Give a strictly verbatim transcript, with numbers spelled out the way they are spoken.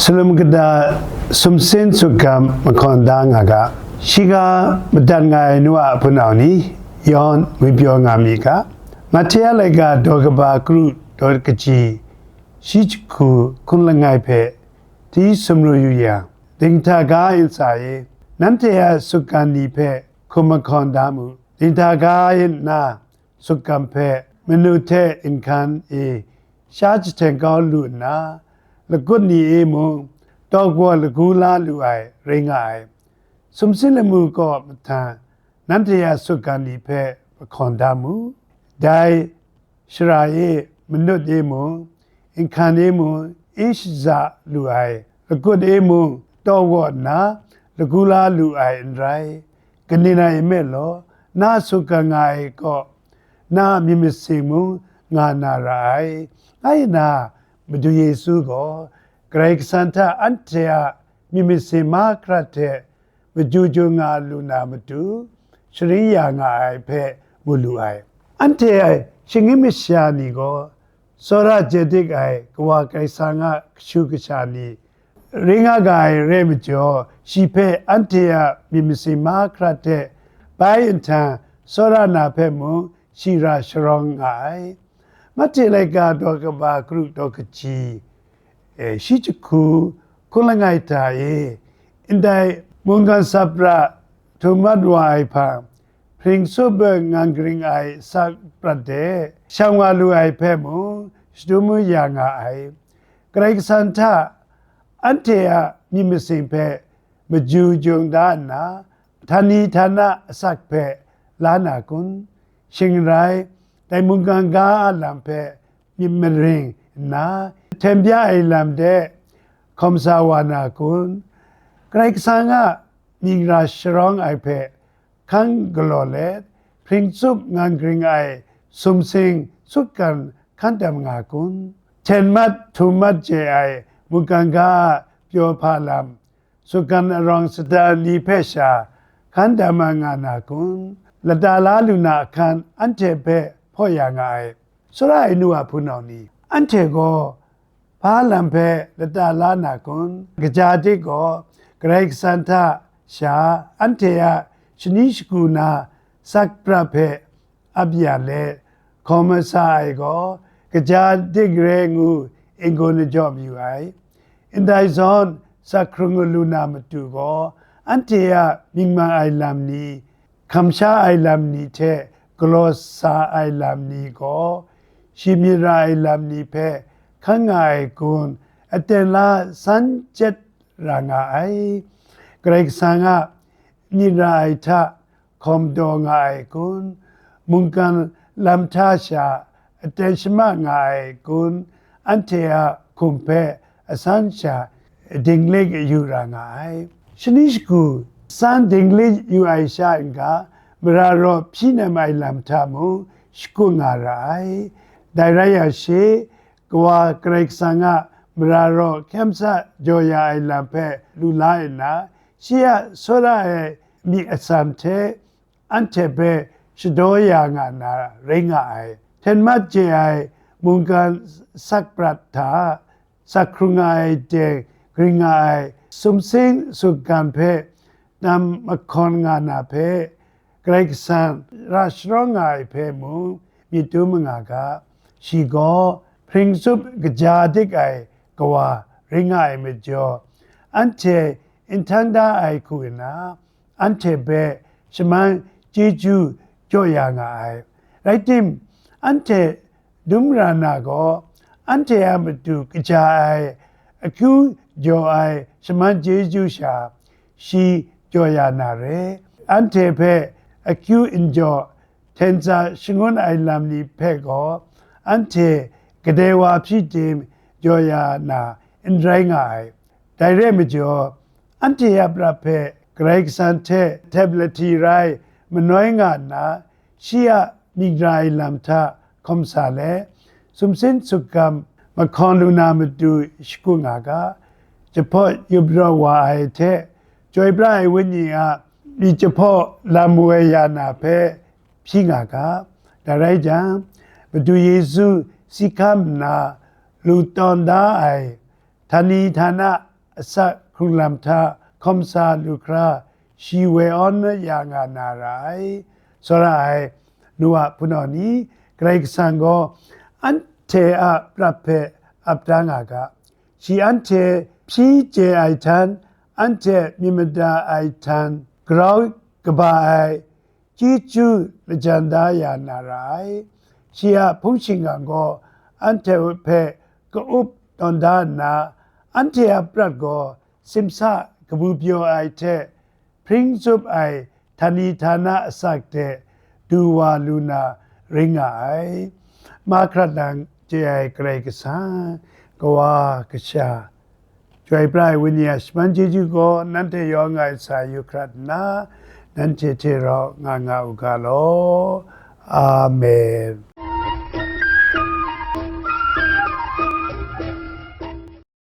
Shalom kata sumsin sutgam mahkawn da nga ga, shiga madat nga ai nu a hpunau ni, yawn ngwi pyaw nga mi ga, Mahte a laika daw kaba kru daw kaji, shi jahku hkun langai hpe ti sumru yu yang, dinghta ga ntsa e, nanhte a sutgan ni hpe hkum mahkawn da mu. Dinghta ga e nna, sutgan hpe manu hte nhkan e sha jahteng kau lu nna, lagut ni e mung, tawk wa lagu la lu ai rai nga ai. Sumsin lamu kaw mahtang, nanhte a sutgan ni hpe mahkawn da mu. Dai shara e manut e mung, nhkan e mung, e shaza lu ai, lagut e mung, tawk wa nna, lagu la lu ai n rai. Kaning rai nme law, na sutgan nga ai kaw, na myit masin mung nga na ra ai. Ngai na Madu Yesu gaw, Karai Kasang hta anhte a myit masin mahkra hte maju ju nga lu na matu, sharin ya nga ai hpe mu lu ai. Anhte shingim masha ni gaw, tsawra chye dik ai Kawa Karai Kasang a kashu kasha ni rai nga ga ai rai majaw, shi hpe anhte a myit masin mahkra hte bai nhtang, tsawra na hpe mung shi ra sharawng nga ai. Mahte laika daw kaba kru daw kaji, e, shi jahku hkun langai hta e, ndai mungkan sapra htum mat wa ai hpang, hpring tsup ngan karing ai asak prat de shang wa lu ai hpe mung shadum ya nga ai. Karai Kasang hta anhte a myit masin hpe maju jung da nna, htani htana asak hpe la na kun? Shing n rai, dai mungkan ga a lam hpe myit maring nna, hten bya ai lam de hkawm sa wa na kun? Karai Kasang a mying ra sharawng ai hpe hkan galaw let, hpring tsup ngan karing ai sumsing sutgan hkan dam nga kun? Hten mat htum mat chye ai mungkan ga a pyaw hpa lam, sutgan arawng sata ni hpe sha hkan dam nga na kun? Lata la lu na ahkan anhte hpe hpaw ya nga ai. Tsawra ai nu a hpunau ni, anhte gaw hpa lam hpe lata la na kun? Kaja dik gaw, Karai Kasang hta sha anhte a shani shagu na asak prat hpe ap ya let, hkawm masa ai gaw, kaja dik re ngu n-gun n-jaw mayu ai. Ndai zawn, asak hkrung lu na matu gaw, anhte a mying mang ai lam ni, hkam sha ai lam ni hte galaw sa ai lam ni gaw, shi myit ra ai lam ni hpe hkan nga ai kun? Aten la san chyet ra nga ai. Karai Kasang a myit ra ai hta hkawm daw nga ai kun? Mungkan lam hta sha aten shama nga ai kun? Anhte a hkum hpe asan sha dinglik yu ra nga ai. Shani shagu san dinglik yu ai sha n-ga, mara raw hpyi nem ai lam hta mung shakut nga ra ai. Dai rai yang she, Kawa Karai Kasang a mara raw hkyam sa jaw ya ai lam hpe lu la nna, shi a tsawra ai myit atsam hte anhte hpe shadaw ya nga na rai nga ai. Hten mat chye ai mungkan asak prat hta asak hkrung nga ai teng, gring nga ai sumsing sutgan hpe nam mahkawn nga na hpe, Karai Kasang ra sharawng nga ai hpe mung myit dum nga ga. Shi gaw hpring tsup kaja dik ai Kawa rai nga ai majaw, anhte n htang da ai hku nna, anhte hpe shaman chyeju jaw ya nga ai. Rai tim, anhte dum ra na gaw, anhte a matu kaja ai, akyu jaw ai shaman chyeju sha, shi jaw ya na re. Anhte hpe akyu n jaw, hten tsa shangun ai lam ni hpe gaw, anhte kadai wa hpyi tim jaw ya na n rai nga ai. Dai re majaw, anhte a prat hpe Karai Kasang hte htep lahti rai manoi nga nna, shi a myit ra ai lam hta hkawm sa let, sumsing sutgam mahkawn lu na matu shakut nga ga. Jahpawt yup rawt wa ai hte, chyoi pra ai Wenyi a myit jahpawt lam woi ya na hpe hpyi nga ga. Dai rai jang, Madu Yesu si hkam nna lu tawn da ai htani htana asak hkrung lam hta hkawm sa lu hkra, shi woi awn ya nga na ra ai. Tsawra ai nu a hpunau ni, Karai Kasang gaw anhte a prat hpe ap da nga ga. Shi anhte hpyi chye ai htan, anhte myit mada ai htan, grau kaba ai, chyeju lajan da ya na ra ai. Shi a hpung shingkang gaw anhte hpe ka-up tawn da nna, anhte a prat gaw simsa kabu pyaw ai hte hpring zup ai htani htana asak de du wa lu na ring nga ai. Mahkrat lang chye ai Karai Kasang, Kawa, Kasha, Chyoi pra ai Wenyi a shaman chyeju gaw nanhte yawng ai sa yu hkrat nna, nanhte hte rau nga nga u ga law. Amen.